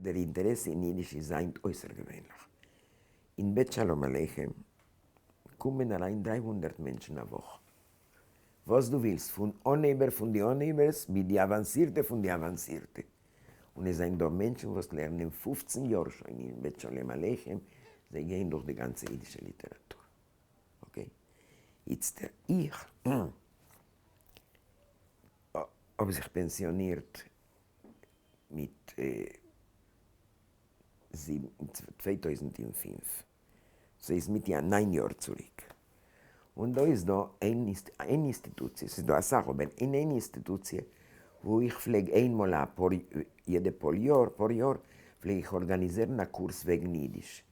דער אינטערעס אין אידיש איז היינט אויסערגעווענליך. אין בית שלום עליכם קומען אריין 300 מענטשן א וואך. וואס דו ווילסט, פון אנהייבער פון די אנהייבערס ביז די אוואנסירטע פון די אוואנסירטע. און עס זענען דא מענטשן וואס לערנען 15 יאר שוין אין בית שלום עליכם, זיי גייען דורך די גאנצע אידישע ליטעראטור. Okay. איצטער, איך האב זיך פענסיאנירט מיט 2005, ס'איז מיט יא 9 יאר צוריק. און דא איז דא איין אינסטיטוציע, ס'איז דא אסאך, אבער אין איין אינסטיטוציע וואו איך פלעג איינמאל א פאר, יעדע פאר יאר, פאר יאר, פלעג איך ארגאניזירן א קורס וועגן אידיש.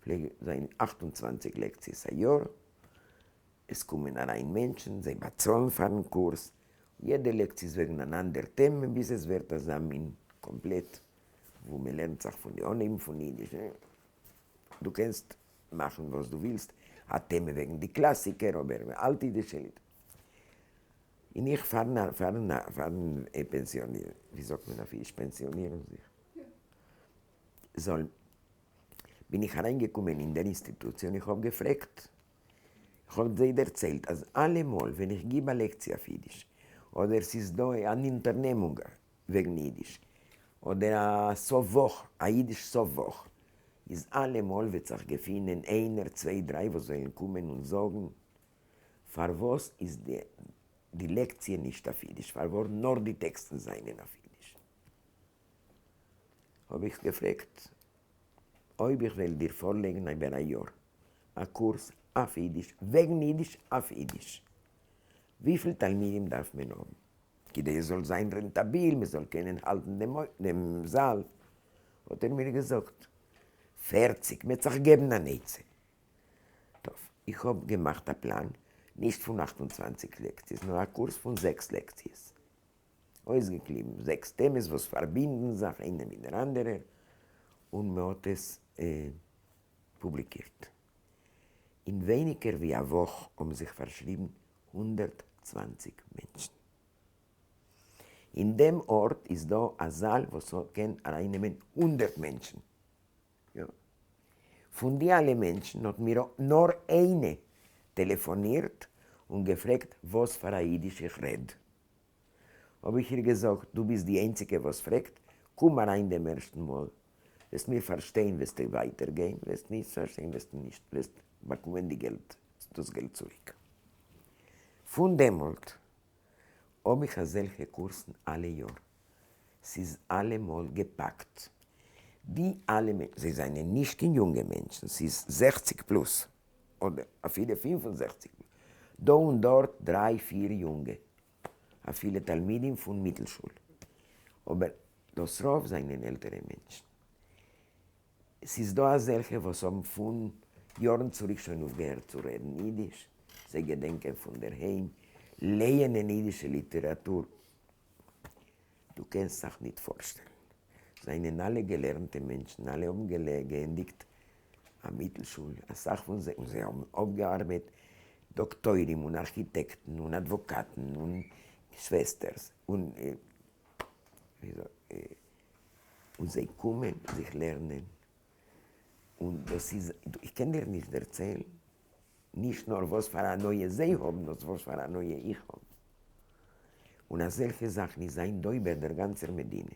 פלעג זיין 28 לעקציעס א יאר, עס קומען אריין מענטשן, זיי באצאלן פארן קורס, יעדע לעקציע איז וועגן אן אנדער טעמע, ביז עס ווערט אזא מין קאמפלעט, וואו מען לערנט זיך פון די אנהייבן פון אידיש. דו קענסט מאכן וואס דו ווילסט, א טעמע וועגן די קלאסיקער, אבער אלט אידישע ליד. און איך פארן פארן פארן פענסיאנירן, ווי זאגט מען אויף אידיש פענסיאנירן זיך? זאל, בין איך אריינגעקומען אין דער אינסטיטוציע און איך האב געפרעגט, איך האב זיי דערציילט אז אלעמאל ווען איך גיב א לעקציע אויף אידיש, אדער ס'איז דא אן אונטערנעמונג וועגן אידיש, אדער א סוף וואך, א אידיש סוף וואך, איז אלעמאל וועט זיך געפינען איינער, צוויי, דריי וואס וועלן קומען און זאגן, פארוואס איז די לעקציע נישט אויף אידיש, פארוואס נאר די טעקסטן זענען אויף אידיש? האב איך געפרעגט אויב איך וועל דיר פארלייגן איבער א יאר א קורס אויף אידיש, וועגן אידיש אויף אידיש, וויפיל תלמידים דארף מען האבן כדי עס זאל זיין רענטאביל, מען זאל קענען האלטן דעם זאל? האט ער מיר געזאגט, 40, מ'וועט זיך געבן אן עצה. טוב, איך האב געמאכט א פלאן, נישט פון 28 לעקציעס, נאר א קורס פון זעקס לעקציעס. אויסגעקליבן זעקס טעמעס וואס פארבינדן זיך איינע מיט דער אנדערער, און מען האט עס פובליקירט. אין ווייניגער ווי א וואך האבן זיך פארשריבן 120 מענטשן. אין דעם ארט איז דא א זאל וואס קען ארייננעמען 100 מענטשן. יא. פון די אלע מענטשן האט מיר נאר איינע טעלעפאנירט און געפרעגט וואס פאר א אידיש איך רעד. האב איך איר געזאגט, דו ביסט די איינציגע וואס פרעגט, קום אריין דעם ערשטן מאל, וועסט מיר פארשטיין וועסטו ווייטער גיין, וועסט נישט פארשטיין וועסטו נישט, וועסט באקומען די געלט, דאס געלט צוריק. פון דעמאלט האב איך אזעלכע קורסן אלע יאר, ס'איז אלעמאל געפאקט. די אלע מענטשן, זיי זענען נישט קיין יונגע מענטשן, ס'איז 60 פלוס, אדער אפילו 65 פלוס, דא און דארט דריי פיר יונגע, אפילו תלמידים פון מיטלשול, אבער דאס רוב זענען עלטערע מענטשן. ס'איז דא אזעלכע וואס האבן פון יארן צוריק שוין אויפגעהערט צו רעדן אידיש, זיי געדענקען פון דער היים, לייענען אידישע ליטעראטור, דו קענסט זיך ניט פארשטעלן. זענען אלע געלערנטע מענטשן, אלע האבן געענדיגט א מיטלשול, אסאך פון זיי, און זיי האבן אפגעארבעט דאקטוירים און ארכיטעקטן און אדוואקאטן און שוועסטערס, און און זיי קומען זיך לערנען, און דאס איז, איך קען דיר נישט דערציילן, נישט נאר וואס פאר א הנאה זיי האבן, נאר וואס פאר א הנאה איך האב. און אזעלכע זאכן איז היינט דא איבער דער גאנצער מדינה.